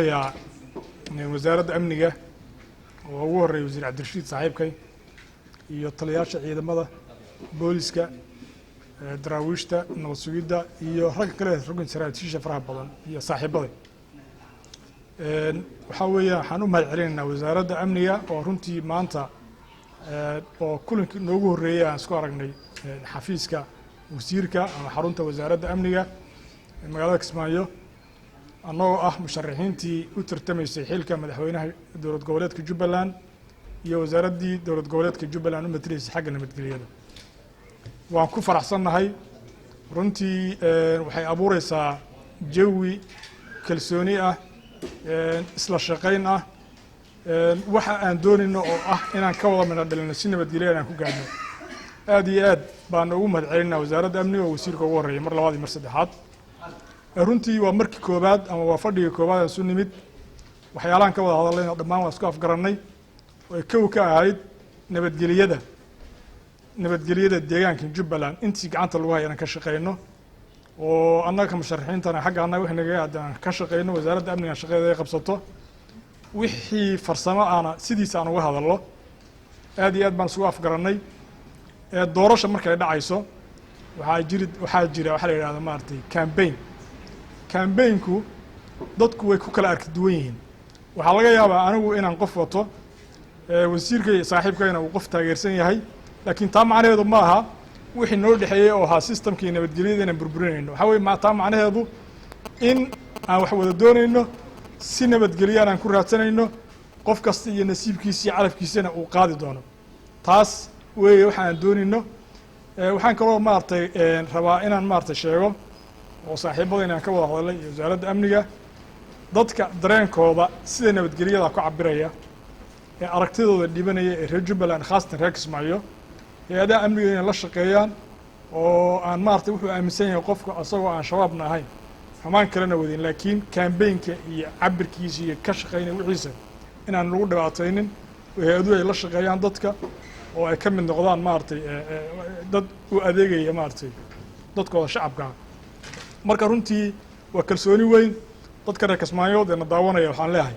Yaa wasaaradda amniga oo ugu horreeya Wasiir Cabdirashiid saaxiibkay iyo taliyaasha ciidamada booliska, daraawiishta, nabad sugidda iyo ragga kale, raggan saraakiisha faraha badan iyo saaxiibaday. Waxaa weeya waxaan u mahad celinaynaa wasaaradda amniga oo runtii maanta oo kulankii noogu horreeyay aan isku aragnay xafiiska wasiirka ama xarunta wasaaradda amniga ee magaalada Kismaayo, annagoo ah musharaxiintii u tartamaysay xilka madaxweynaha dowlad goboleedka Jubbaland iyo wasaaraddii dowlad goboleedka Jubbaland u matelaysay xagga nabadgelyada. Waan ku faraxsannahay runtii. Waxay abuureysaa jawi kalsooni ah, isla shaqayn ah, waxa aan doonayno oo ah inaan ka wada midho dhalino si nabadgelya inaan ku gaadhno. Aad iyo aad baan ugu mahad celinaa wasaaradda amniga oo wasiirka ugu horreeyay, mar labaad iyo mar saddexaad. Runtii waa markii koobaad ama waa fadhigii koobaad aan isu nimid. Waxyaalahan ka wada hadallayna dhammaan waa isku afgarannay oo ay kow ka ahayd nabadgelyada deegaanka Jubbaland intii gacanta lagu haya inaan ka shaqeyno, oo annaga musharaxiintana xagga annaga wixii nagaga aadan aan ka shaqeyno, wasaaradda amnigan shaqadeeda ay qabsato, wixii farsamo aana sidiisa aan uga hadallo. Aad iyo aad baan isugu afgarannay. Doorasha markay dhacayso waxaa jira waxaa la yidhahda maaragtay campaign. Campaign-ku dadku way ku kala arki duwan yihiin. Waxaa laga yaabaa anigu inaan qof wato, wasiirkay saaxiibkayna uu qof taageersan yahay, laakiin taa macnaheedu ma aha wixii noo dhexeeyey oo ahaa system-kii nabadgelyada inaan burburinayno. Waxaa weye taa macnaheedu in aan wax wada doonayno, si nabadgelyaan aan ku raadsanayno, qof kasta iyo nasiibkiisa iyo calafkiisana uu qaadi doono. Taas weeye waxa aan doonayno. Waxaan kaloo maaragtay rabaa inaan maaragtay sheego oo saaxiibada inaan ka wada hadalay iyo wasaaradda amniga, dadka dareenkooda sida nabadgelyada ku cabiraya ee aragtidooda dhibanaya ee reer Jubbaland, khaasatan reer Kismaayo, hay-adaha amniga inay la shaqeeyaan oo aan maaragtay wuxuu aaminsan yahay qofku asagoo aan Shabaabna ahayn, xumaan kalena wadin, laakiin campaign-ka iyo cabirkiisa iyo ka shaqeynaya wixiisa inaan lagu dhibaataynin oo hay-aduhu ay la shaqeeyaan dadka oo ay ka mid noqdaan maaragtay dad u adeegaya maaragtay dadkooda shacabka ah. Marka runtii waa kalsooni weyn. Dadka reer Kismaayood ee na daawanaya waxaan leeyahay,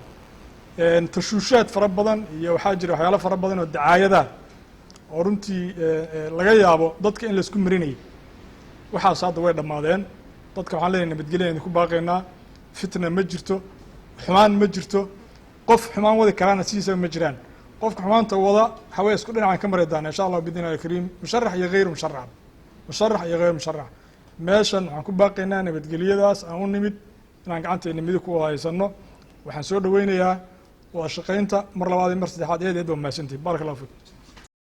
tashuushaad fara badan iyo waxaa jira waxyaalo fara badan oo dacaayadaha oo runtii laga yaabo dadka in laisku marinayay. Waxaas hadda way dhammaadeen. Dadka waxaan leeyahay nabadgelya idinku baaqaynaa. Fitna ma jirto, xumaan ma jirto, qof xumaan wadi karaana sidiisaba ma jiraan. Qofka xumaanta wada waxaa weye isku dhinacaan ka mari doona, insha Allah biidni illahi alkariim, musharax iyo hayru musharax, musharax iyo hayru musharax. Meeshan waxaan ku baaqaynaa nabadgelyadaas aan u nimid inaan gacanteena midig ku wada haysano. Waxaan soo dhaweynayaa wada shaqaynta mar labaad iyo mar saddexaad. Aad aad baa mahadsantihi. Baaraka allahu fiik.